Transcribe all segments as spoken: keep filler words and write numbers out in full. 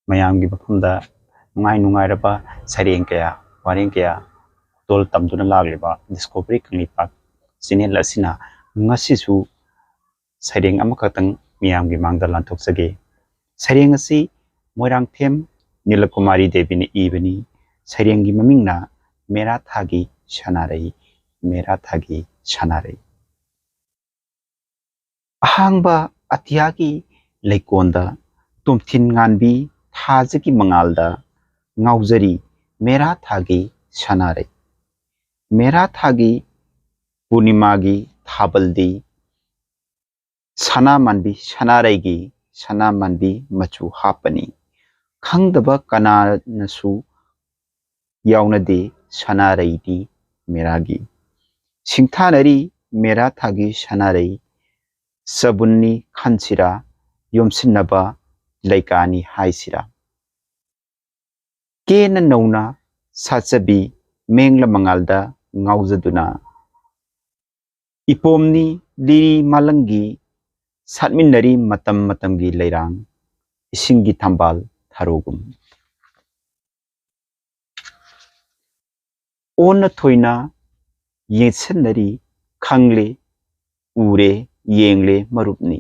ꯃꯌꯥꯝꯒꯤ ꯃꯐꯝꯗ ꯅꯨꯡꯉꯥꯏ ꯅꯨꯡꯉꯥꯏꯔꯕ ꯁꯩꯔꯦꯡ ꯀꯌꯥ, ꯋꯥꯔꯦꯡ ꯀꯌꯥ ꯈꯨꯗꯣꯜ ꯇꯝꯗꯨꯅ ꯂꯥꯛꯂꯤꯕ Discovery ꯀꯪꯂꯩꯄꯥꯛ channel ꯑꯁꯤꯅ ꯉꯁꯤꯁꯨ ꯁꯩꯔꯦꯡ ꯑꯃꯈꯛꯇꯪ ꯃꯤꯌꯥꯝꯒꯤ ꯃꯥꯡꯗ ꯂꯥꯟꯊꯣꯛꯆꯒꯦ꯫ ꯁꯩꯔꯦꯡ ꯑꯁꯤ ꯃꯣꯏꯔꯥꯡꯊꯦꯝ ꯅꯤꯂꯀꯨꯃꯥꯔꯤ ꯗꯦꯕꯤꯅ ꯏꯕꯅꯤ꯫ ꯁꯩꯔꯦꯡꯒꯤ ꯃꯃꯤꯡꯅ ꯃꯦꯔꯥ ꯊꯥꯒꯤ ꯁꯅꯥꯔꯩ, ꯃꯦꯔꯥ ꯊꯥꯒꯤ ꯁꯅꯥꯔꯩ꯫ ꯑꯍꯥꯡꯕ ꯑꯇꯤꯌꯥꯒꯤ ꯂꯩꯀꯣꯟꯗ ꯇꯣꯝꯊꯤꯟ ꯉꯥꯟꯕꯤ ꯊꯥꯖꯒꯤ ꯃꯉꯥꯜꯗ ꯉꯥꯎꯖꯔꯤ ꯃꯦꯔꯥ ꯊꯥꯒꯤ ꯁꯅꯥꯔꯩ꯫ ꯃꯦꯔꯥ ꯊꯥꯒꯤ ꯄꯨꯔꯅꯤꯃꯥꯒꯤ ꯊꯥꯕꯜꯗꯤ ꯁꯅꯥ ꯃꯥꯟꯕꯤ ꯁꯅꯥꯔꯩꯒꯤ ꯁꯅꯥ ꯃꯥꯟꯕꯤ ꯃꯆꯨ ꯍꯥꯞꯄꯅꯤ꯫ ꯈꯪꯗꯕ ꯀꯅꯥꯅꯁꯨ ꯌꯥꯎꯅꯗꯦ ꯁꯅꯥꯔꯩꯗꯤ ꯃꯦꯔꯥꯒꯤ꯫ ꯁꯤꯡꯊꯥꯅꯔꯤ ꯃꯦꯔꯥ ꯊꯥꯒꯤ ꯁꯅꯥꯔꯩ꯫ ꯆꯕꯨꯟꯅꯤ ꯈꯟꯁꯤꯔꯥ, ꯌꯣꯝꯁꯤꯟꯅꯕ ꯂꯩꯀꯥꯅꯤ ꯍꯥꯏꯁꯤꯔꯥ꯫ ꯀꯦꯅ ꯅꯧꯅ ꯁꯥꯠꯆꯕꯤ ꯃꯦꯡꯂ ꯃꯉꯥꯜꯗ ꯉꯥꯎꯖꯗꯨꯅ ꯏꯄꯣꯝꯅꯤ ꯂꯤꯔꯤ ꯃꯥꯂꯪꯒꯤ ꯁꯥꯠꯃꯤꯟꯅꯔꯤ ꯃꯇꯝ ꯃꯇꯝꯒꯤ ꯂꯩꯔꯥꯡ ꯏꯁꯤꯡꯒꯤ ꯊꯝꯕꯥꯜ ꯊꯔꯣꯒꯨꯝ꯫ ꯑꯣꯟꯅ ꯊꯣꯏꯅ ꯌꯦꯡꯁꯤꯟꯅꯔꯤ ꯈꯪꯂꯦ ꯎꯔꯦ ꯌꯦꯡꯂꯦ ꯃꯔꯨꯞꯅꯤ꯫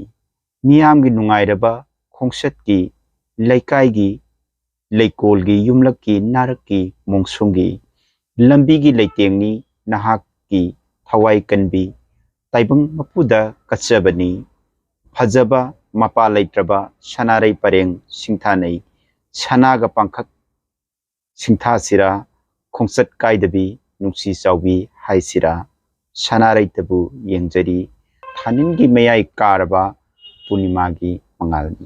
ꯃꯤꯌꯥꯝꯒꯤ ꯅꯨꯡꯉꯥꯏꯔꯕ ꯈꯣꯡꯆꯠꯀꯤ ꯂꯩꯀꯥꯏꯒꯤ ꯂꯩꯀꯣꯜꯒꯤ ꯌꯨꯝꯂꯛꯀꯤ ꯅꯥꯔꯛꯀꯤ ꯃꯣꯡꯁꯣꯡꯒꯤ ꯂꯝꯕꯤꯒꯤ ꯂꯩꯇꯦꯡꯅꯤ ꯅꯍꯥꯛꯀꯤ ꯊꯋꯥꯏ ꯀꯟꯕꯤ ꯇꯥꯏꯕꯪ ꯃꯄꯨꯗ ꯀꯠꯆꯕꯅꯤ꯫ ꯐꯖꯕ ꯃꯄꯥ ꯂꯩꯇ꯭ꯔꯕ ꯁꯅꯥꯔꯩ ꯄꯔꯦꯡ ꯁꯤꯡꯊꯥꯅꯩ ꯁꯅꯥꯒ ꯄꯥꯡꯈꯛ ꯁꯤꯡꯊꯥꯁꯤꯔꯥ ꯈꯣꯡꯆꯠ ꯀꯥꯏꯗꯕꯤ ꯅꯨꯡꯁꯤ ꯆꯥꯎꯕꯤ ꯍꯥꯏꯁꯤꯔꯥ ꯁꯅꯥꯔꯩꯇꯕꯨ ꯌꯦꯡꯖꯔꯤ ꯊꯥꯅꯤꯟꯒꯤ ꯃꯌꯥꯏ ꯀꯥꯔꯕ ꯄꯨꯔꯅꯤꯃꯥꯒꯤ ꯃꯉꯥꯜꯅꯤ꯫